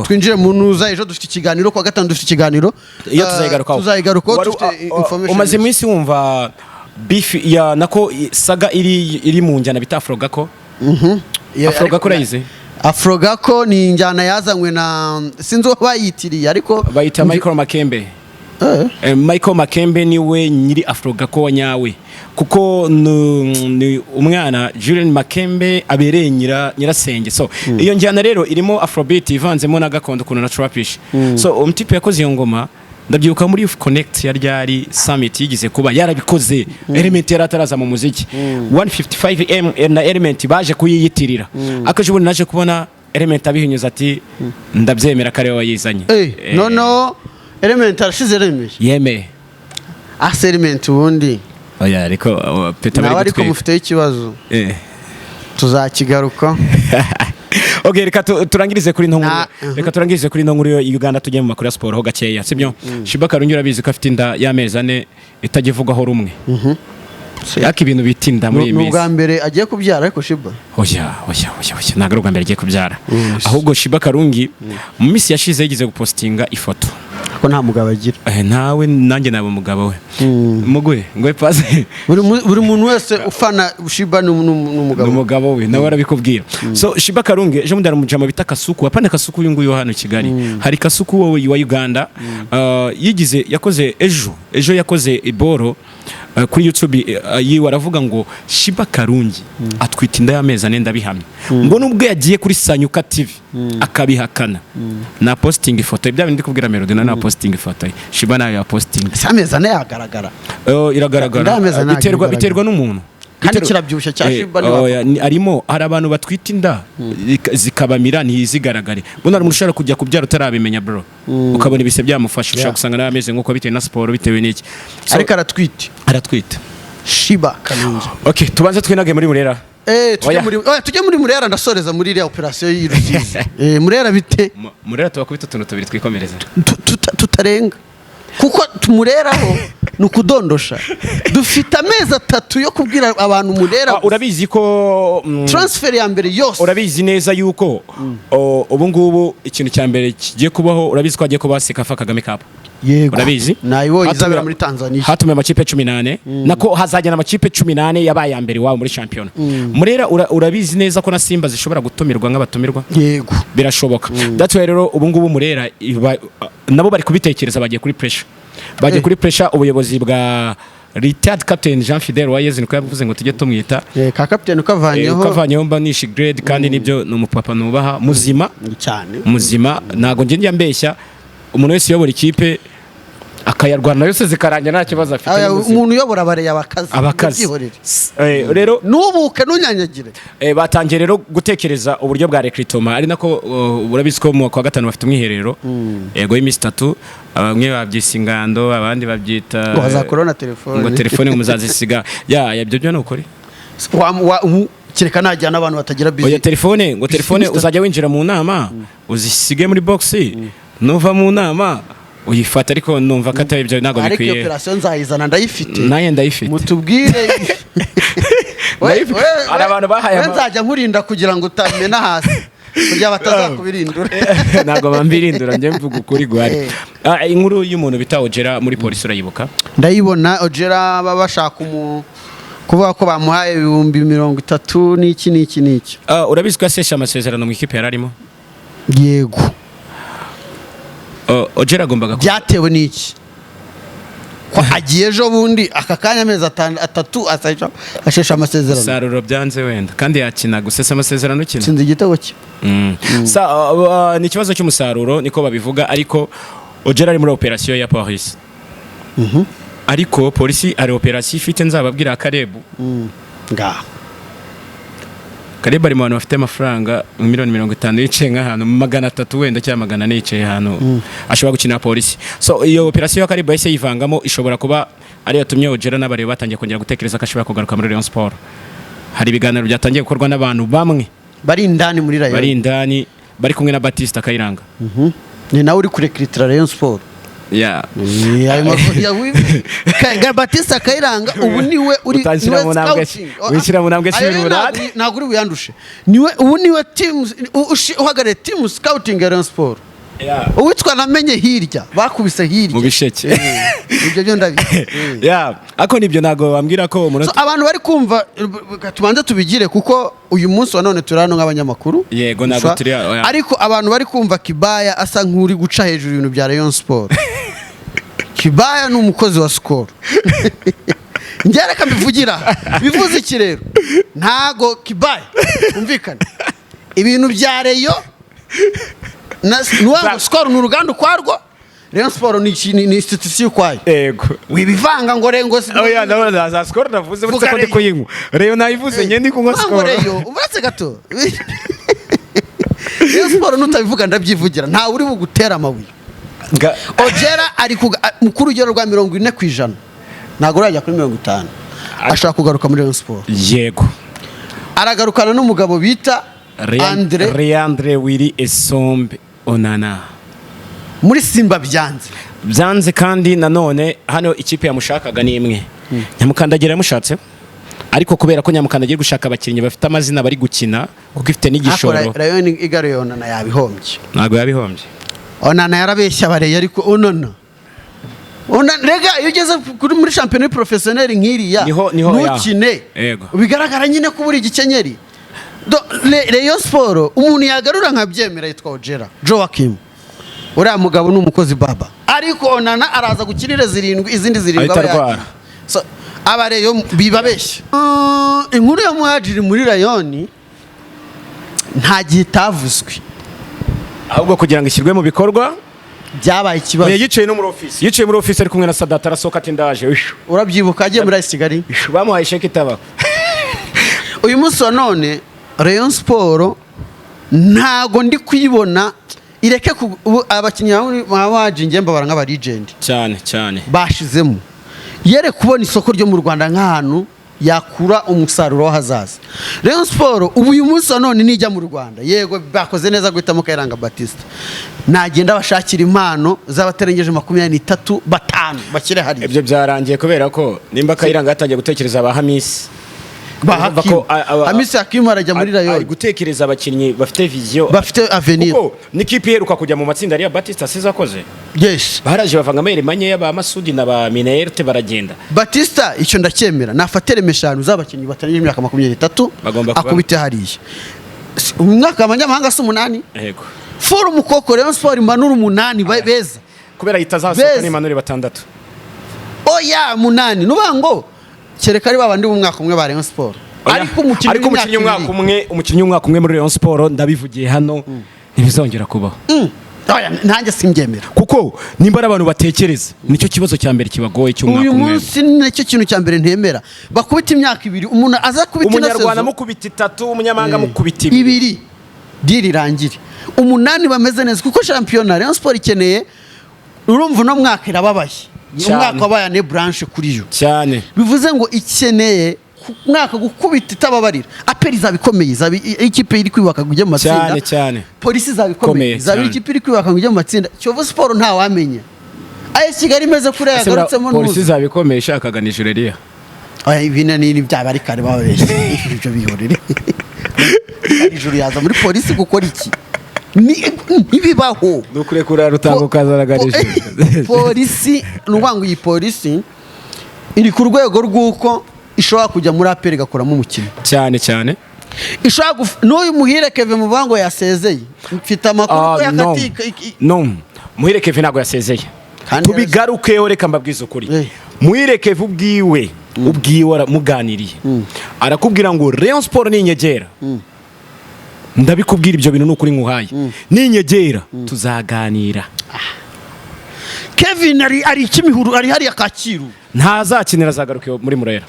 twinjire mu ntuza. Ejo dufite ikiganiro, kuwa gatanu dufite ikiganiro. Iyo tuzayigarukaho. Tuzayigarukaho, dufite information. Umaze iminsi wumva beef ya nako saga iri mu njyana bita Afro Gako. Yeah, Afro Gako ariko- urayizi? Afro Gako ni injyana yazanywe na, sinzi uwo bayitiriye ariko. Bayita Michael Makembe. Michael Makembe niwe nyiri Afro Gako wa nyawe, kuko ni umwana Julian Makembe abereye nyirasenge. So iyo njyana rero irimo afrobeat ivanzemo na gakondo ukuntu na trapish. So umutipe yakoze iyo ngoma, ndabyibuka muri Youth Connect ya ryari summit yigeze kuba yarabikoze. Element yari ataraza mu muziki. 155M na Element baje kuyiyitirira, ariko ejo bundi naje kubona Element abihinyuza ati: "Ndabyemera ko ariwe wayizanye." Noneho Element arashize remeye. Yemeye. Ase Element ubundi Oya, ariko Peter nawe bari ariko gutwika. mufiteho ikibazo, tuzakigaruka. Okay, reka turangirize kuri ino nkuru. Na- Reka turangirize kuri ino nkuru yo Uganda, tujye mu makuru ya siporo ho gakeya, sibyo? Sheebah Karungi urabizi ko afite inda y'amezi 4 itajya rumwe. Yaka ibintu bita inda muri iyi Ni ubwa minsi. mbere agiye kubyara ariko Sheebah? Oya, oya, oya, oya, ntabwo ari ubwa mbere agiye kubyara. Ahubwo Sheebah Karungi mu minsi yashize yigeze gupostinga ifoto. Ko nta mugabo agira. Nawe nanjye naba umugabo we, muguhe ngo pase. Buri muntu wese ufana Sheebah ni umugabo. Ni umugabo we, nawe arabikubwira. So Sheebah Karungi ejo bundi hari umujama bita Kasuku, apana Kasuku uyu nguyu wa hano i Kigali, hari Kasuku wowe wa Uganda. Yigize yakoze ejo yakoze iboro kuri YouTube yiwe, aravuga ngo Sheebah Karungi atwite inda y'amezi 4, ndabihamya, ngo nubwo yagiye kuri Sanyuka TV akabihakana na posting ifoto, bya bindi ndi kubwira Melody na posting ifoto ye, Sheebah nayo ya posting. Ese amezi 4 yagaragara? Iragaragara. Inda y'amezi 4 Biterwa ntabwo biterwa n'umuntu. Kandi kirabyibushye cya Sheebah ntiwapfa. Oya, harimo hari abantu batwita inda zikabamira ntizigaragare. Buno hari umuntu ushobora kujya kubyara utarabimenya, bro, ukabona ibise byamufasha, ushobora gusanga nawe ameze nk'uko, bitewe na siporo, bitewe n'iki. So, Ariko aratwite. Aratwite. Sheebah Karungi. Okay, tubanze twinage muri Murera. Tujye Oya. muri, oya, tujye muri Murera, ndasoreza muri iriya operasiyo y'i Rusizi. Murera bite? Murera tubakubita utuntu tubiri twikomereza. Tutarenga kuko tumureraho. Ni ukudondosha. Dufite amezi 3 yo kubwira abantu Murera. Ah, urabizi ko Transfer ya mbere yose. Urabizi neza yuko ubu ngubu ikintu cya mbere kigiye kubaho, urabizi ko hagiye kubaho CECAFA Kagame Cup? Yego. Urabizi? Nayibonye, izabera muri Tanzania. Hatumiwe amakipe 14, nako hazagenda amakipe 14 yabaye ya mbere iwabo muri shampiyona. Murera, urabizi neza ko na Simba zishobora gutumirwa nk'abatumirwa? Yego. Birashoboka. That's why rero ubu ngubu Murera nabo bari kubitekereza, bagiye kuri pressure, bagiye kuri pressure. Ubuyobozi bwa retired captain Jean Fidel Uwayezu, niko yavuze ngo tujye tumwita. Ka kapiteni ukavanyeho. Ukavanyeho mba nishi grade, kandi nibyo, ni umupapa nubaha muzima. Cyane. Muzima, ntabwo njye njya mbeshya. Umuntu wese uyobora ikipe akayarwana yose zikarangira nta kibazo afite, Aya, ni muzima. Umuntu uyobora abareye abakazi. Abakazi. Ndabyihorere. Rero Nubuke ntunyanyagire. Batangiye rero gutekereza uburyo bwa recruitment, ari nako urabizi ko mu kwa gatanu bafite umwiherero, yego, y'iminsi 3. Bamwe babyise ingando, abandi babyita Ngo bazakuraho na telefone. Ngo telefone ngo muzazisiga ya ya, ibyo byo ni ukuri. Kereka najyana abantu batagira Oya, busy. telefone, ngo telefone uzajya winjira mu nama uzisige muri box, nuva mu nama uyifata, ariko numva ko atari ibyo, ntabwo Ariko iyo bikwiye. operation nzayizana, ndayifite. Nanjye ndayifite. Mutubwire. Ndayifite. Hari abantu bahaye We, nzajya nkurinda kugira ngo utamena hasi, kugira batazakubirindura. Ntabwo bambirindura, njye mvuga ukuri guhari. Inkuru y'umuntu bita Ojera muri polisi urayibuka? Ndayibona. Ojera baba bashaka kuvuga ko bamuhaye 30,000 n'iki n'iki n'iki. Urabizi ko yaseshe amasezerano mu ikipe yari arimo? Yego. Ojera agombaga Byatewe n'iki ko agiye ejo bundi, aka kanya, amezi 3 ashesha amasezerano? Umusaruro byanze wenda, kandi yakina. Gusesa amasezerano ukina. Tsinze igitego cye. Sa, ni ikibazo cy'umusaruro niko babivuga, ariko Ojera ari muri operasiyo ya polisi, ariko polisi hari operasiyo ifite nzababwira, Karebu. Ngaho. Karebu ari mu bantu bafite amafaranga miliyoni 50, yicaye nk'ahantu 300 wenda cyangwa 400, yicaye ahantu ashobora gukina polisi. So iyo operasiyo ya Karebu yahise yivangamo, ishobora kuba ariyo yatumye Ojera n'abareba batangiye kongera gutekereza ko ashobora kugaruka muri Rayon Sport. Hari ibiganiro byatangiye gukorwa n'abantu bamwe Bari indani muri Rayon. Bari indani, bari kumwe na Batista Kayiranga. Ni nawe uri kurekiritira Rayon Sport. Ayo makuru Batista Kayiranga ubu niwe uri Utanshyira niwe mu ntambwe scouting. Wishyira mu ntambwe Ayo cumi n'umunani. Ntabwo uri buyandushe. Niwe ubu, niwe team uhagarariye team scouting ya Rayon Sport. Uwitwa namenye hirya bakubise hirya Mu bisheke. Ibyo byo ndabizi. Yeah, ariko nibyo, ntabwo bambwira ko umunota So, abantu bari kumva, tubanze tubigire, kuko uyu munsi wa none turi hano nk'abanyamakuru. Yego, ntabwo Gusa, turi, oya. ariko abantu bari kumva Kibaya asa nk'uri guca hejuru ibintu bya Rayon Sport. Kibaya ni umukozi wa Skol. Njye reka mbivugira. Bivuze iki rero? Ntago Kibaya umvikane ibintu bya Rayon na nuwango. Skol ni uruganda ukwarwo, Rayon Sport ni institution ukwayo. Wibivanga ngo rengo Oya, ndabona za Skol navuze, uretse Vuga ko ndi Rayon. kuyinywa. Rayon nayivuze, njye ndi kunywa Vuga ngo Skol. Rayon, uretse gato. Rayon Sport nutabivuga ndabyivugira, ntawe uri bugutera amabuye. Ojera ari ku rugero rwa 40%, ntabwo urajya kuri 50. Ashaka kugaruka muri Rayon Sport. Aragarukana n'umugabo bita Andre. Leandre Willy Esombe Onana. Muri Simba byanze. Byanze, kandi nanone hano ikipe yamushakaga ni imwe, Nyamukandagira yamushatse, ariko kubera ko Nyamukandagira gushaka abakinnyi bafite amazina bari gukina, kuko ifite n'igishoro. Ariko Rayon igaruye Onana yabihombye. Ntabwo yabihombye. Onana yarabeshya abareye, ariko Onana rega, iyo ugeze kuri muri shampiyona professionnel nk'iriya, Niho, ya. ntukine, Yego. bigaragara nyine ko uri igikenyeri. Rayon Sport umuntu yagarura nkabyemera yitwa Ojera Joachim, uriya mugabo ni umukozi baba, ariko Onana araza gukinira zirindwi, izindi zirindwi Ahita aba arwara. yagiye. So, aba Rayon bibabeshya. Inkuru ya Muhadjiri muri Rayon nta gihe itavuzwe. Ahubwo kugira ngo ishyirwe mu bikorwa Byabaye ikibazo. Oya, yicaye no muri office, yicaye muri office ari kumwe na Sadat, arasohoka ati ndaje. Ushu, Urabyibuka agiye muri AS Kigali. Ushu, bamuhaye sheke itabaho. Uyu munsi wa none Rayon Sport ntago ndi kuyibona ireke ubu abakinnyi ba Muhadjiri njye mbabara nk'aba legend Cyane cyane. bashizemo, yere kubona isoko ryo mu Rwanda nk'ahantu. Yakura umusaruro w'ahazaza. Rayon Sport ubu uyu munsi wa none nijya mu Rwanda, yego bakoze neza guhitamo Kayiranga Batista, nagenda bashakira impano z'abatarengeje 23, 5 bashyire hariya. Ibyo byarangiye, kubera ko nimba Kayiranga yatangiye gutekereza ba Hamisi, ba urumva Hakimu. ko Hamisi Hakimu arajya muri ari Rayon. gutekereza abakinnyi bafite vision, bafite avenir. Kuko n'ikipe iheruka kujya mu matsinda ariya Batista asize akoze, baraje bavanga amayeri manyeya, ba Masudi na ba Minerte baragenda. Batista icyo ndacyemera, nafatire eshanu z'abakinnyi batarengeje imyaka 23, Bagomba kuba- akubite hariya. Umwaka abanyamahanga si 8? Yego. Full mukoko, Rayon Sport imanura 8 beza. Kubera itazasohoka Beza. n'imanure 6. Oya, 8, nuvuga ngo kereka ari babandi b'umwaka umwe ba Rayon Sport. Ariko umukinnyi Ariko umukinnyi w'imyaka umwaka 2. umwe, umukinnyi w'umwaka umwe muri Rayon Sport, ndabivugiye hano, ntibizongera kubaho. Oya, nanjye simbyemera. Kuko nimba ari abantu batekereza, nicyo kibazo cya mbere kibagoye cy'umwaka Uyu umwe. munsi nicyo kintu cya mbere ntemera. Bakubita imyaka 2, umuntu aza kubita ino Umunyarwanda saison. mukubita 3, umunyamahanga mukubita 2. 2, deal irangire. 8 bameze neza, kuko shampiyona Rayon Sport ikeneye, urumva uno mwaka irababaye. Cyane. Umwaka wabaye année blanche kuri yo. Cyane. Bivuze ngo ikeneye ku mwaka gukubita itababarira. APR izaba ikomeye, izaba ikipe iri kwiyubaka ngo ijye mu matsinda. Cyane cyane. Polisi izaba ikomeye, Ikomeye, izaba cyane. ikipe iri kwiyubaka ngo ijye mu matsinda. Kiyovu Sport ntawamenya, AS Kigali imeze kuriya yagarutsemo Polisi ntuzi. izaba ikomeye ishakaga Nigeria. Oya, ibi ni byaba ari kare bababeshye, ibyo bihorere. Ijuru yaza muri polisi gukora iki? Ntibibaho. Ni ukurekura Rutanga ukazana Nigeria. Polisi, ni ukuvuga ngo iyi polisi iri ku rwego rw'uko ishobora kujya muri APR igakuramo umukino. Cyane cyane. Ishobora n'uyu Muhire Keve muvuga ngo yasezeye, mfite amakuru ko Ah, no. yakatiye No, Muhire Keve ntabwo yasezeye. Kandi Tubigarukeho, reka mbabwize ukuri. Muhire Keve ubwiwe muganiriye arakubwira ngo Rayon Sport ni inyegera. Ndabikubwira, ibyo bintu ni ukuri nkuhaye, ni inyegera tuzaganira. Kevin ari Kimihuru, ari hariya Kacyiru. Ntazakinira, azagaruka muri Murera.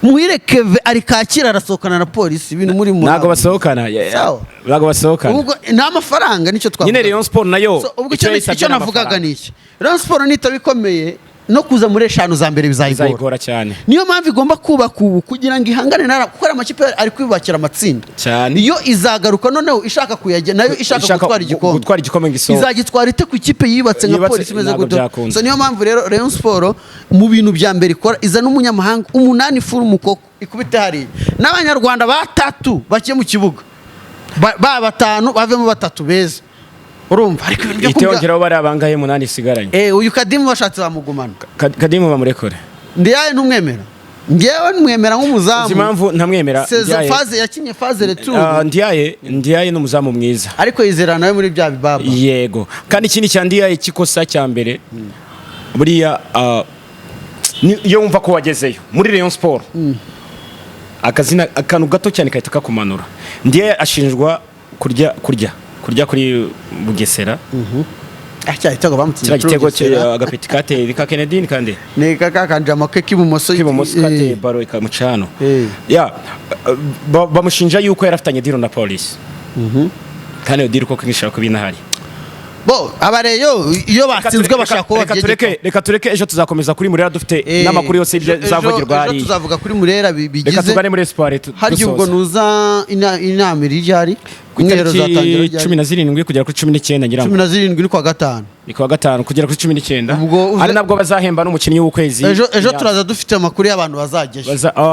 Muhire Keve ari Kacyiru, arasohokana na polisi, ibintu muri Ntabwo basohokana. Sawa. Ntabwo basohokana. Ubwo ni amafaranga, nicyo twavuga. Nyine Rayon Sport nayo So, ubwo icyo icyo yayisabye icyo ni navugaga amafaranga. ni iki: Rayon Sport nitaba ikomeye, no kuza muri 5 za mbere bizayigora. Bizayigora cyane. Niyo mpamvu igomba kubaka ubu kugira ngo ihangane na, kuko ari amakipe ari kwiyubakira amatsinda. Cyane. Iyo izagaruka noneho ishaka kuyajya nayo, ishaka Ishaka gutwara igikombe. Gutwara igikombe ngo isohoke. Izagitwara ite ku ikipe yubatse nka Yubatse, polisi imeze ntabwo gutyo? byakunda. So niyo mpamvu rero Rayon Sport mu bintu bya mbere ikora, izana umunyamahanga 8 full mukoko, ikubite hariya n'abanyarwanda 3 bakiye mu kibuga, ba 5 bavemo 3 beza, urumva? Ariko ibintu byo Ihite kuvuga yongeraho bariya bangahe, 8 isigaranye. Uyu Kadimu bashatse bamugumana. Kadimu bamurekure. Ndiyaye ntumwemera? Ngewe nwemera nk'umuzamu. Uzi impamvu ntamwemera? Saison Ndiaye- phase yakinye phase retour. Ah, Ndiaye ni umuzamu mwiza. Ariko yizera nawe muri bya bibaba. Yego, kandi ikindi cya Ndiaye cy'ikosa cya mbere buriya, iyo wumva ko wagezeyo muri Rayon Sport, akazina akantu gato cyane kahita kakumanura. Ndiaye ashinjwa kurya kuri Bugesera. Ah, cya gitego bamutsinze Kiriya kuri gitego Bugesera. Agapeti kateye ka Kennedy kandi Ni kakanjama ke k'ibumoso. K'ibumoso kateye baro ikamuca hano. Ya, bamushinja yuko yari afitanye deal na polisi, kandi iyo deal koko ishobora kuba inahari. Bo abareyo iyo batsinzwe bashaka kuba Reka tureke, reka tureke, ejo tuzakomeza kuri Murera dufite n'amakuru yose y'ibyo bizavugirwa Ejo hariya. tuzavuga kuri Murera Reka bigize. tugane muri Espoir Harya ubwo dusoza. nuza inama iri ryari? Ku Umwiherero uzatangira itariki ryari? 17 kugera kuri 19, ngira Cumi ngo. na zirindwi ni kuwa gatanu. Ni kuwa gatanu kugera kuri 19. Ubwo Ari nabwo bazahemba n'umukinnyi w'ukwezi. Ejo turaza dufite amakuru y'abantu bazajyayo.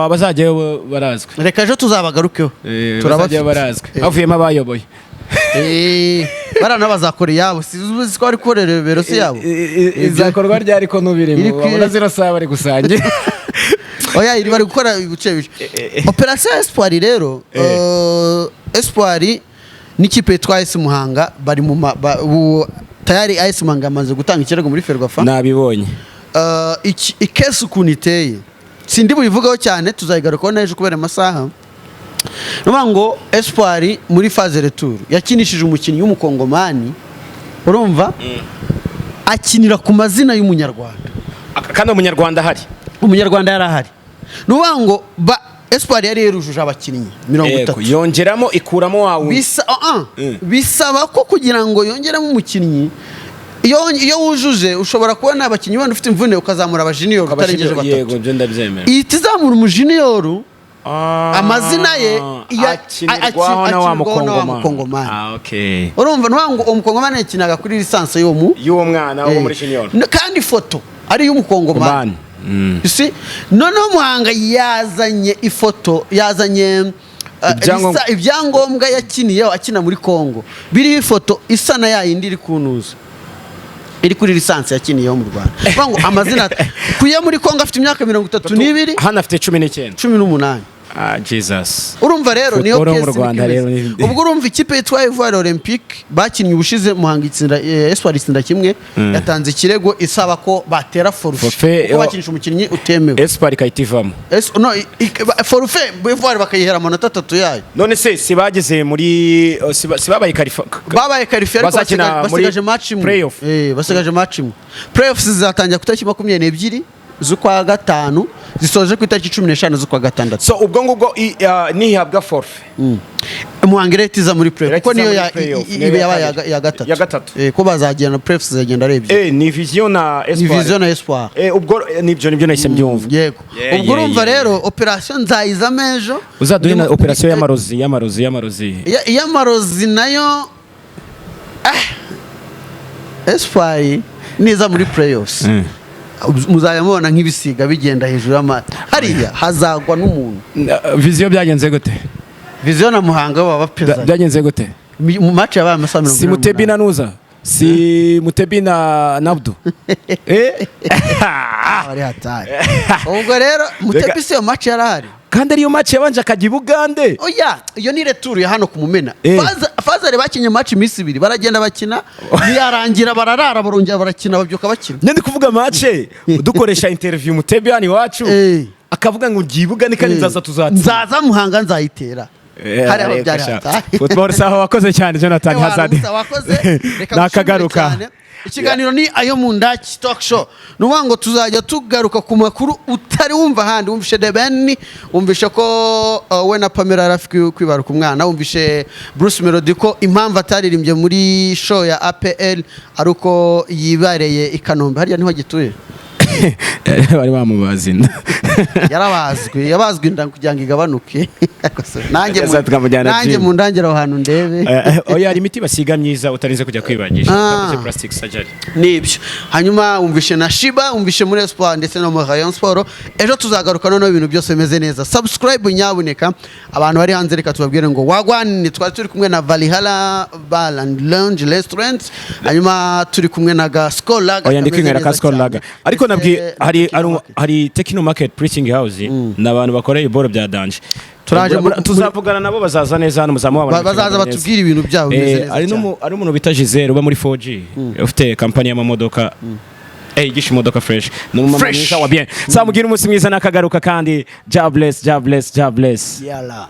Bazajyayo barazwi. Reka ejo tuzabagarukeho. Bazajyayo barazwi, havuyemo abayoboye. Bariya nabo bazakora iyabo, si uzi ko bari gukorera rebero si yabo? Izakorwa ryari ko n'ubirimo babona zino saha bari gusangira? Oya, iri bari gukora ibice bice. Operation Espoir rero, Espoir n'ikipe yitwa AS Muhanga bari mu ubu tayari AS Muhanga yamaze gutanga ikirego muri Ferwafa. Nabibonye. Ikesi ukuntu iteye sindi buyivugaho cyane, tuzayigarukaho n'ejo kubera amasaha. Ni ukuvuga ngo Espoir muri phase retour yakinishije umukinnyi w'umukongomani, urumva, akinira ku mazina y'umunyarwanda. Kandi umunyarwanda ahari. Umunyarwanda yari ahari. Ni ukuvuga ngo Espoir yari yarujuje abakinnyi mirongo Yego, itatu. Yongeramo, ikuramo wa wundi. Bisaba ko kugira ngo yongeremo umukinnyi Iyo wujuje, ushobora kubona abakinnyi wenda ufite imvune, ukazamura abajunior utarengeje batatu. Yego, ibyo ndabyemera. Ihita izamura umujunior, amazina ye akinirwaho na wa akinirwaho na wa mukongomani. Mukongomani. Ah, okay. Urumva, ntuvuga ngo uwo mukongomani yakinaga kuri licence y'uwo mu Y'uwo mwana wo muri junior. Kandi ifoto ari iy'umukongomani. You see? Noneho Muhanga yazanye ifoto, yazanye ibyangombwa yakiniyeho akina muri Congo, biriho ifoto isa na ya yindi iri kunuza, iri kuri licence yakiniyeho mu Rwanda. Kuvuga ngo amazina kuye muri Congo afite imyaka 32. Hano afite 19. 18. Ah, Jesus. Urumva rero niyo Football yo mu case Rwanda niko rero imeze. Ubwo urumva ikipe yitwa Ivoire Olympique bakinnye ubushize, Muhanga itsinda, Espoir itsinda kimwe, yatanze ikirego isaba ko batera forfait Forfait, kuko bakinisha umukinnyi utemewe. Espoir ikahita ivamo. No, forfait, Ivoire bakayihera amanota atatu yayo. None se si bageze muri si babaye Babaye qualifié, ariko Bazakina muri basigaje match imwe. playoff. Basigaje match imwe. Playoffs zizatangira ku itariki 22 z'ukwa gatanu, zisoje ku itariki 15 z'ukwa gatandatu. So ubwo ngubwo nihabwa forfait, Muhanga irahita iza muri playoff Irahita kuko iza niyo muri playoff, niyo iba ya yabaye kabiri. iya gatatu. Ya gatatu. Ko bazagenda, playoffs zizagenda ari ebyiri. Ni Vision na Ni Espoir. Vision na Espoir. Ubwo nibyo nahise mbyumva. Yego. Ubwo urumva rero operation nzayizamo ejo. Uzaduhe na operation y'amarozi, y'amarozi, y'amarozi. Iy'amarozi nayo, Espoir niza muri playoffs, muzajya mubona nk'ibisiga bigenda hejuru y'amata hariya, hazagwa n'umuntu. Vision byagenze gute? Vision na Muhanga baba bapezanye. Byagenze gute? Mu match yabaye amasaha mirongo Si ine Mutebi na n'umunani. Nuza, si Mutebi na Nabdu? Bari hatari. Ubwo rero Mutebi, si iyo match yarahari? Kandi ariyo match yabanje akajya i Bugande. Oya, iyo ni retour ya hano ku Mumena. Fazare bakinye match iminsi 2, baragenda bakina, ntiyarangira, bararara, barongera barakina, babyuka bakina. Nyine ndi kuvuga match dukoresha interview Mutebi hano iwacu, akavuga ngo ngiye i Bugande kandi nzaza, tuzatsinda. Nzaza Muhanga, nzayitera. Hariya aho byari hatari. Football sawa, wakoze cyane, Jonathan Ewana, Hazard. Musa, wakoze. Reka ngushimire Nakagaruka. cyane. Ikiganiro ni ayo mu ndaki talk show. Ni ukuvuga ngo tuzajya tugaruka ku makuru utari wumva ahandi. Wumvishe The Ben, wumvishe ko we na Pamela yari afite kwibaruka umwana, wumvishe Bruce Melody ko impamvu ataririmbye muri show ya APR ari uko yibareye i Kanombe, hariya niho agituye. Bari bamubaza inda. Yarabazwe, yabazwe inda kugira ngo igabanuke. Nanjye Ageze tukamujyana nanjye gym. mu ndangire aho hantu ndebe. Oya, hari imiti basiga myiza utarinze kujya kwibagisha, utakoze plastic surgery. Nibyo. Hanyuma wumvishe na Shiba, wumvishe muri Espoir ndetse no muri Rayon Sport. Ejo tuzagaruka noneho ibintu byose bimeze neza. Subscribe nyabuneka. Abantu bari hanze, reka tubabwire ngo wagwan. Twari turi kumwe na Valhalla Bar and Lounge Restaurant, hanyuma turi kumwe na Gaskola. Oya, ndi kwinywera ka Skol Lager, ariko nabwiye hari Techno Market Printing House, ni abantu bakoreye iboro bya danger. Turaje Tuzavugana nabo, bazaza neza hano, muzamubabona. Bazaza batubwire ibintu byabo bimeze neza Hari cyane. hari umuntu bita Gisele uba muri 4G, ufite kampani y'amamodoka, yigisha imodoka fresh, ni umumama Fresh. mwiza wa bien. Samugira umunsi mwiza, nakagaruka kandi. God bless, God bless, God bless. Yalla.